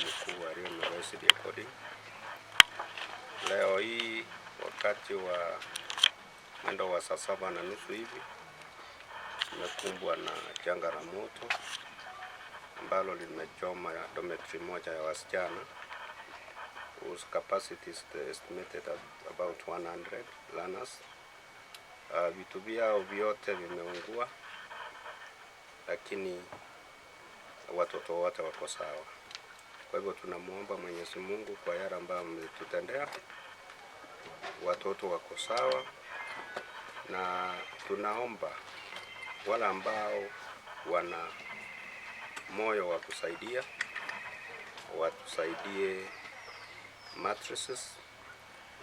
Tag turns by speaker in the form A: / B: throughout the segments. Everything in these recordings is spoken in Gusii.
A: mkuu wa Rio SDA Boarding. Leo hii wakati wa mwendo wa saa saba na nusu hivi tumekumbwa na janga la moto ambalo limechoma dormitory moja ya wasichana whose capacity is estimated at about 100 learners. Uh, vitu vyao vyote vimeungua, lakini watoto wote wako sawa. Kwa hivyo tunamwomba Mwenyezi Mungu kwa yale ambayo ametutendea, watoto wako sawa, na tunaomba wale ambao wana moyo wa kusaidia watusaidie mattresses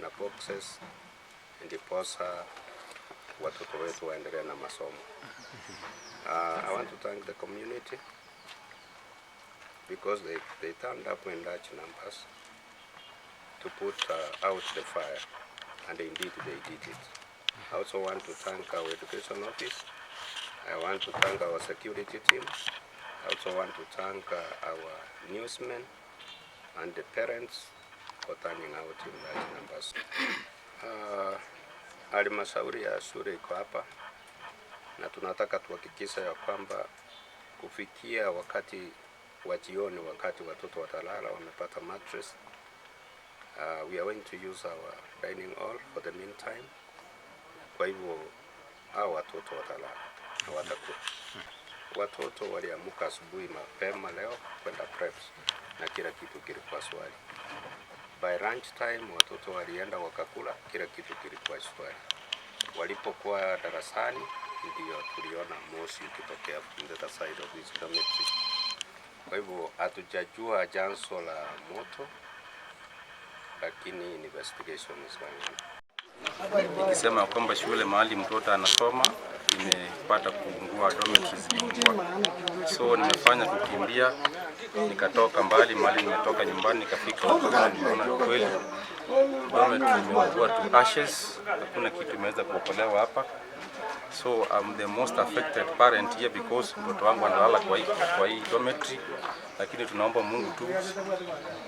A: na boxes ndiposa watoto wetu waendelee na masomo. Uh, I want to thank the community because they, they turned up in large numbers to put uh, out the fire and indeed they did it. I also want to thank our education office. I want to thank our security team. I also want to thank uh, our newsmen and the parents for turning out in large numbers. Uh, halmashauri ya shule iko hapa na tunataka tuhakikisha ya kwamba kufikia wakati wa jioni, wakati watoto watalala wamepata mattress. Uh, we are going to use our dining hall for the meantime. Kwa hivyo hao watoto watalala na watakula. Watoto waliamka asubuhi mapema leo kwenda preps na kila kitu kilikuwa shwari. By lunch time watoto walienda wakakula, kila kitu kilikuwa shwari. Walipokuwa darasani ndio tuliona moshi ukitokea from the other side of this dormitory. Kwa hivyo hatujajua chanzo la moto, lakini investigation is going on.
B: Ikisema kwamba shule mahali mtoto anasoma imepata kuungua, dormitories zimeungua. So nimefanya kukimbia, nikatoka mbali mahali nimetoka nyumbani, nikafika huko na nimeona kweli dormitory imeungua to ashes, hakuna kitu imeweza kuokolewa hapa. So I'm the most affected parent here because mtoto wangu analala kwa hii, kwa hii dormitory, lakini tunaomba Mungu tu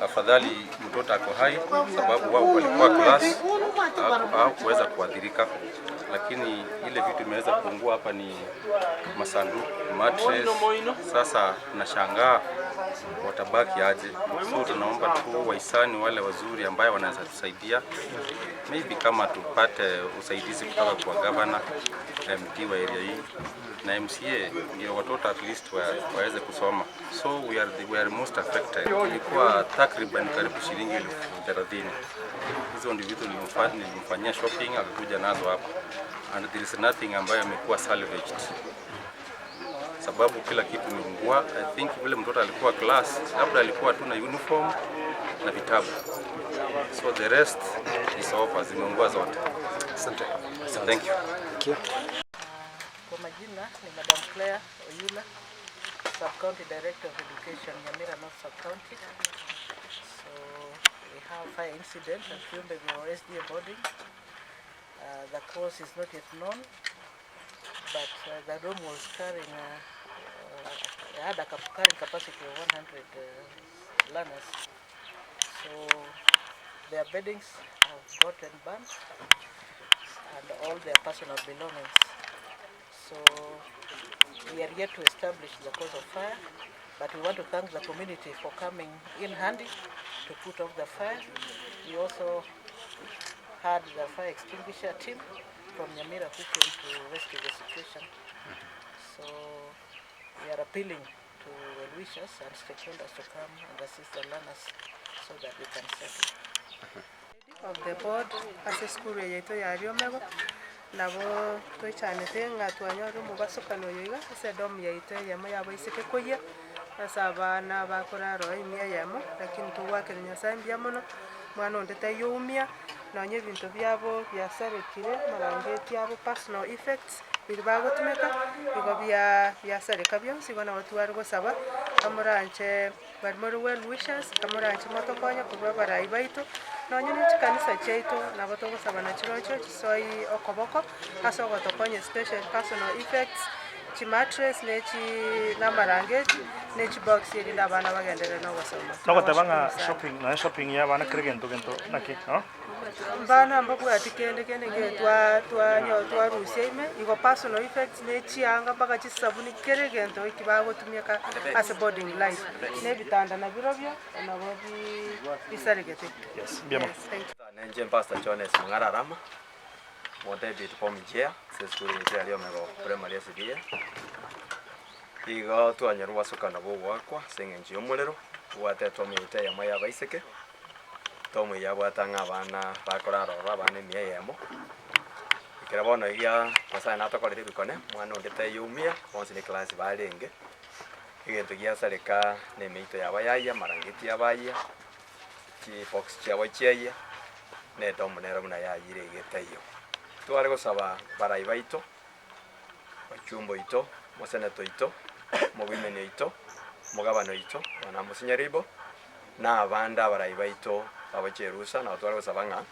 B: afadhali mtoto ako hai, sababu wao walikuwa class hawakuweza kuathirika, lakini ile vitu imeweza kuungua hapa ni masanduku, mattress. Sasa tunashangaa watabaki aje? So tunaomba tu wahisani wale wazuri ambayo wanaweza tusaidia, maybe kama tupate usaidizi kutoka kwa governor, MP wa area hii na MCA, ndio watoto at least wa, waweze kusoma. So we are, the, we are most affected. Ilikuwa takriban karibu shilingi 30,000. Hizo ndio vitu nilimfanyia shopping akakuja nazo hapa, and there is nothing ambayo amekuwa salvaged sababu kila kitu imeungua. I think vile mtoto alikuwa class, labda alikuwa tu na uniform na vitabu, so the rest is over, zimeungua zote.
C: Asante.
B: Thank you.
C: Thank you.
D: Kwa majina ni Madam Claire Oyula, Sub-County Director of Education, Nyamira North Sub-County. So we have fire incident at Kiumbego SDA boarding. Uh, the cause is not yet known, but uh, the room was carrying, uh, uh, had a cap- carrying capacity of 100 uh, learners. So their beddings have gotten burnt and all their personal belongings. So we are yet to establish the cause of fire, but we want to thank the community for coming in handy to put off the fire. We also had the fire extinguisher team from Nyamira who came to rescue the situation. So we are appealing to well-wishers and stakeholders to come and assist the learners so that we can settle.
E: Of the board ase esukuru eye yaito ya Riomego, nabo toichanete ng'a twanyora omobasokano oyo iga ase edom yaito eyemo yabaiseke koyia, ase abana bakorara oo emia eyemo, lakini togwakera Nyasaye mbuya mono, mwana onde taiyo oumia, nonye ebinto biabo biasarekire, amarangeti abo personal effects, biria bagotumeka, igo bia biasareka bionsi, igo nabo tware gosaba, amoranche bari more well wishers, amoranche motokonye korwa abarai baito, nonye na chikanisa chiaito, nabo togosaba nachirochio chisoi okoboko, ase ogotokonya especially personal effects. Chimattress ne chi na amarangeti ne chibox erinde abana bagenderere na ogosoma.
C: Nogoteba ng'a
E: Nabashukuru sana.
C: shopping nonya shopping ya abana kera egento gento naki no?
E: Mbana mbabwati kende kende nkere twa twanyo twarusia ime, igo personal effects ne chianga mpaka chisabuni kera egento eki bagotumeka ase boarding life, na ebitanda nabirobio nabo bi bisaregete.
C: Yes, mbuya mono.
E: Yes, thank you.
F: Nenche Pastor Jones Mung'ara Arama, omotebi form chair ase esukuru yaito ya Riomego Primary SDA. Igo twanyora obwasokana bwa ogoakwa ase eng'encho y'omorero, obwate etomu yaito eyemo ya abaiseke, etomu eyio yabwate ang'e abana bakorara ororo abana emia eyemo. Ekero bono iga Nyasaye natokorire ebikone, omwana onde taiyo omuya, bonsi ne class barenge, egento giasareka na emeito yabo yayia, amarangeti abo ayia, chibox chiabo chiayia, na edomu nero buna yayire iga etaiyo. Tware gosaba barai baito, ochumba oito, omoseneta oito, omobwimeni oito, omogabana oito, bwana Musinye Ribo, na abande abarai baito bagochia erusa, nabo tware gosaba ng'a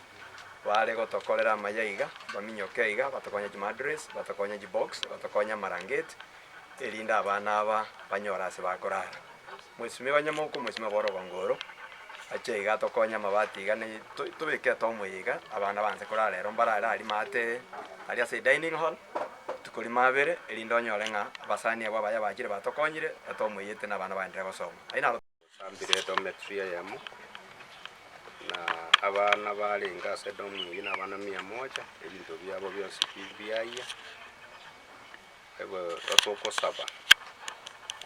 F: bare gotokorera amaya iga, baminyoke iga, batokonye chimadress, batokonye chibox, batokonye amarangeti, erinde abana aba banyore ase bakorara. Mwesime banyamoko, mwesime borogongo oro, ache iga atokonye amabati iga ne to- tobeke etomo eye iga, abana banse korara ero mbarare aria maate aria ase edining hall, rituko rimo abere, erinde onyore ng'a abasani abwo abaya bachire batokonyire, etomo eye ete na abana baenderere gosoma. Ayio naro.
A: Osambire edometry eyemo, na abana barenge ase edomu eyio na abana mia moja, ebinto biabo bionsi pi biayia. Ebe togosaba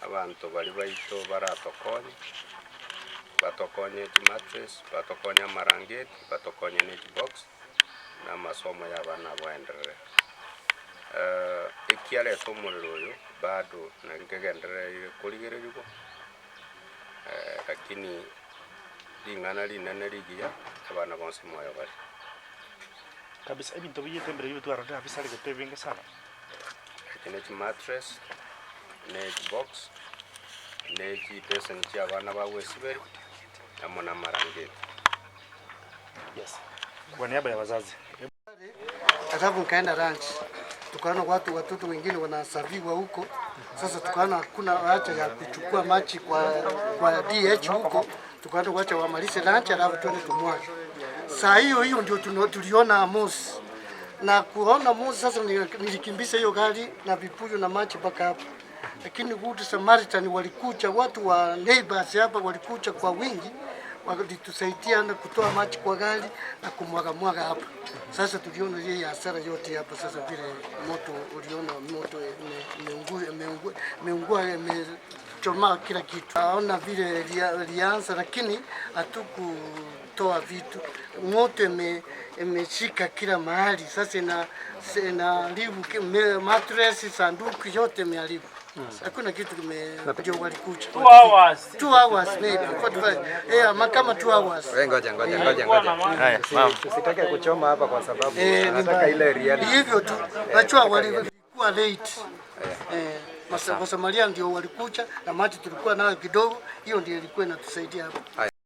A: abanto baria baito baratokonye, batokonye chimattress, batokonye amarangeti, batokonye ne chibox, na amasomo ya abana abwo aenderere. Ekiareta omorero oyo bado nari nkegendereire korigereriwa, lakini ring'ana rinene rigiya abana bonsi moyo bare.
C: Kabisa ebinto biyete mbere bitwarorire abisaregete ebinge sana.
A: Echi ne chimattress, ne chibox, ne chibeseni chia abana ba gwesiberia, amo na amarangeti.
C: Yes. Kwa niaba ya wazazi.
G: Alafu nikaenda lunch, tukaona watu watoto wengine wanasaviwa huko. Sasa tukaona hakuna haja ya kuchukua maji kwa, kwa DH huko, tukaona wacha wamalize lunch alafu twende tumwage. Saa hiyo hiyo ndio tuliona moshi na kuona moshi sasa, nilikimbiza hiyo gari na vibuyu na maji mpaka hapa, lakini Good Samaritan walikuja, watu wa neighbors hapa walikuja kwa wingi, walitusaidia na kutoa maji kwa gari na kumwaga mwaga hapa. Sasa tuliona ile hasara yote hapa sasa, vile moto uliona moto imeungua imeungua imeungua imechoma kila kitu. Naona vile lianza, lakini hatukutoa vitu. Moto imeshika kila mahali, sasa ina inaharibu mattress, sanduku yote imeharibu. Hakuna kitu kime ndio walikuja.
C: 2 hours.
G: 2 hours maybe 45 eh, kama 2 hours.
H: Wewe ngoja ngoja ngoja ngoja.
C: Haya, mama.
H: Tusitake kuchoma hapa kwa sababu
G: Eh, ni
H: nataka ile reality.
G: hivyo tu. Najua walikuwa late. Eh, Wasamaria ndio walikuja na maji tulikuwa nayo kidogo, hiyo ndio ilikuwa inatusaidia hapo.